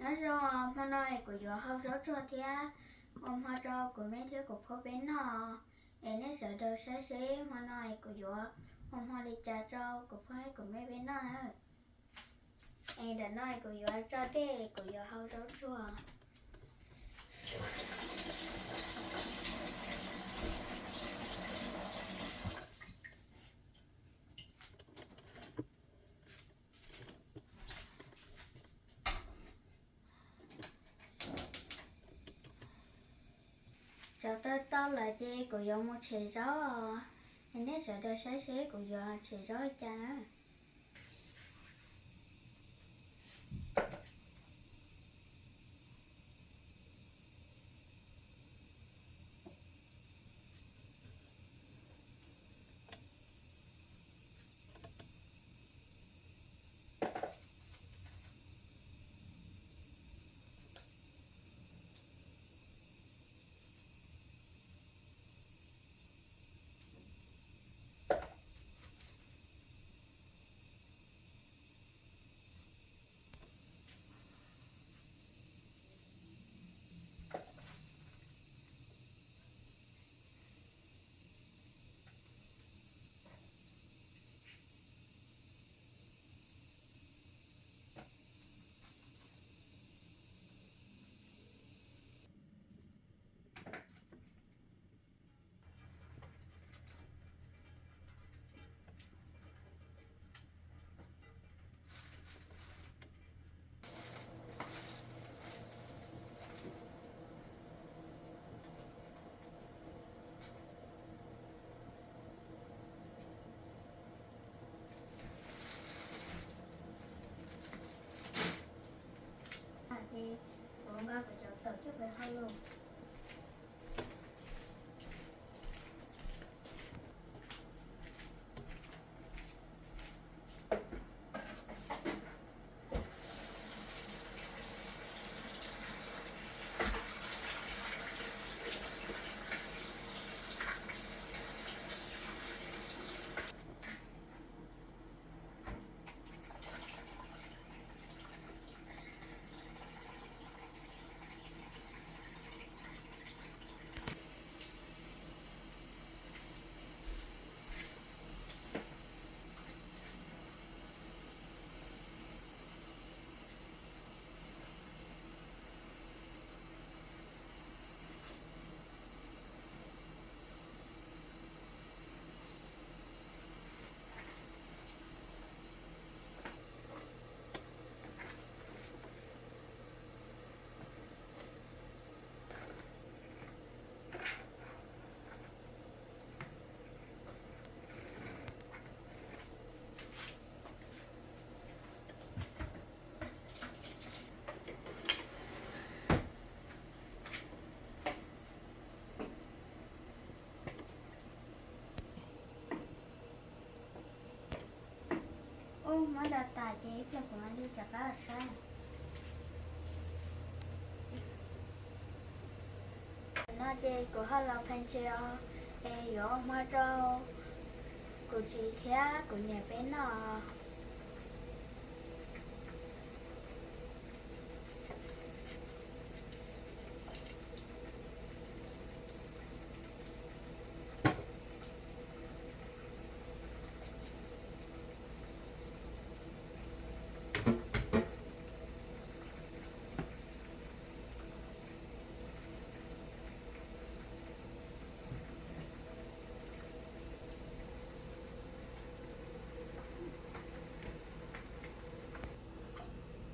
Nyob zoo, hmo no es kuv yuav hau zaub tsuag thiab ua hmo rau kuv me thiab kuv phooj ywg peb noj. Es nej sawv daws saib seb hmo no es kuv yuav ua hmo li cas rau kuv phooj ywg kuv me peb noj na. Es ntawm no es kuv yuav tso dej, kuv yuav hau zaub tsuag. Zaub tau tau lawm ces kuv yuav mus tshem zaub os. Es nej sawv daws saib seb kuv yuav tshem zaub li cas na. Ces kuv nqa kuv cov tawm coj pem hauv lawm. Ub, muab do tas ces ib pliag kuv mam li rov qab los saib. Tam no ces kuv ho los phees tsev os, es yuav ua hmo rau kuv txiv thiab kuv niam peb noj.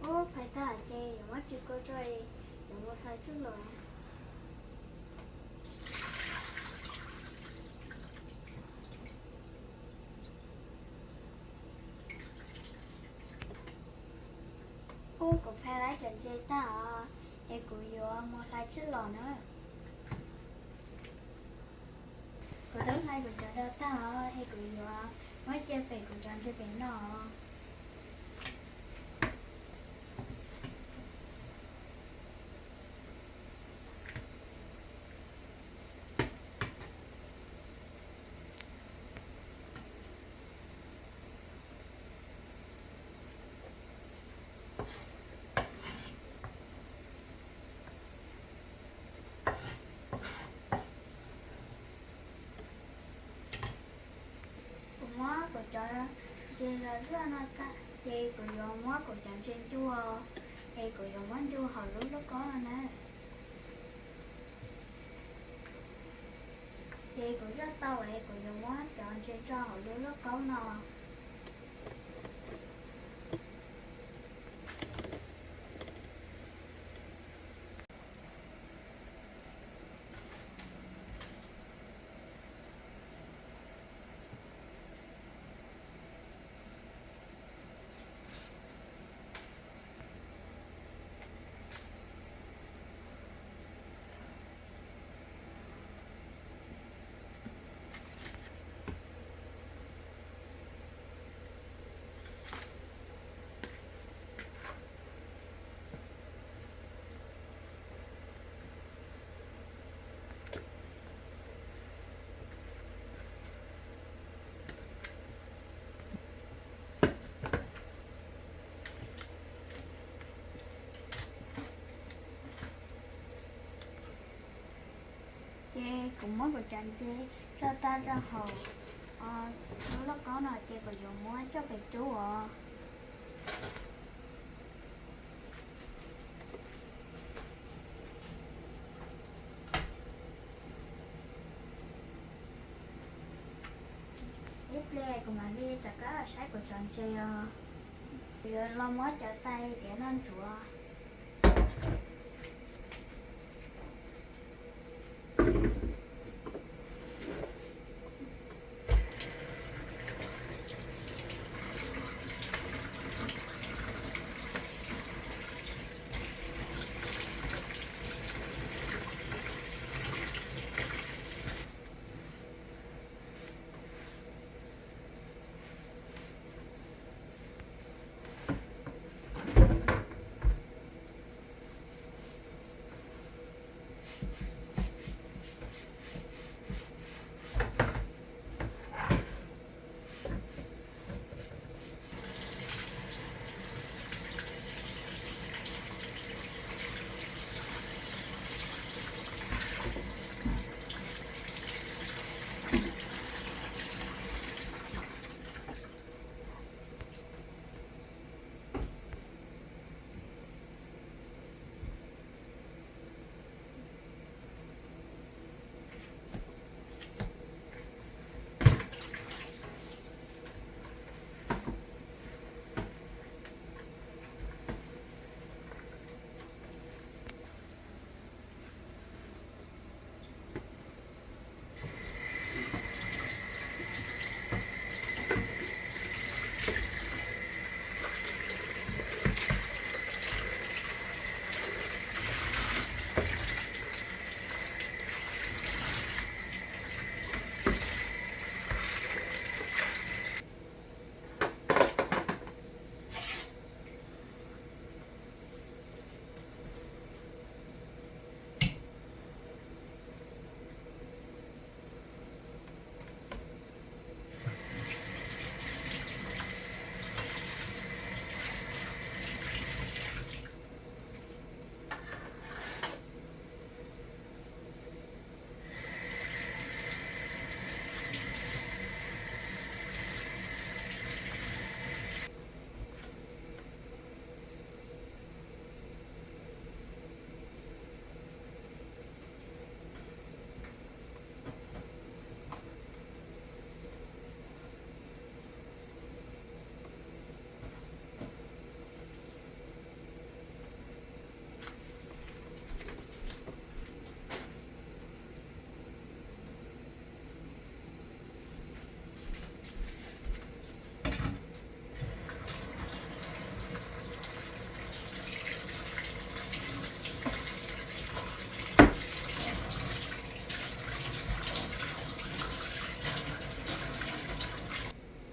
Ub, phais tag ces yuav muab tsis kua tso, yuav mus hlais tsuj lom. Ub, kuv phais lawm cov ntses tag os, es kuv yuav mus hlais tsuj lom na. Kuv twb hlais kuv cov do tag os, es kuv yuav muab cia pem kuv cov ntses pem no. Yog no tag ces kuv yuav muab kuv cov ntses ncua, es kuv yuav muab ncua hauv lub lauj kaub no na. Ces kuv yoj tau es kuv yuav muab cov ntses tso hauv lub lauj kaub no. Ces kuv muab kuv cov ntses tso tag rau hauv lub lauj kaub no ces kuv yuav muab coj pem cub os. Ib pliag kuv mam li rov qab saib kuv cov ntses os. Kuv yuav los muab cov tais tiav no ntxuav.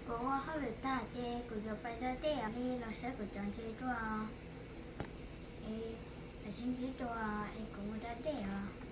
Kuv ua hauj lwm tag ces kuv yuav pais da dej os, li los saib kuv cov ntses dua. Es pais sib ntsib dua es kuv mus da dej os.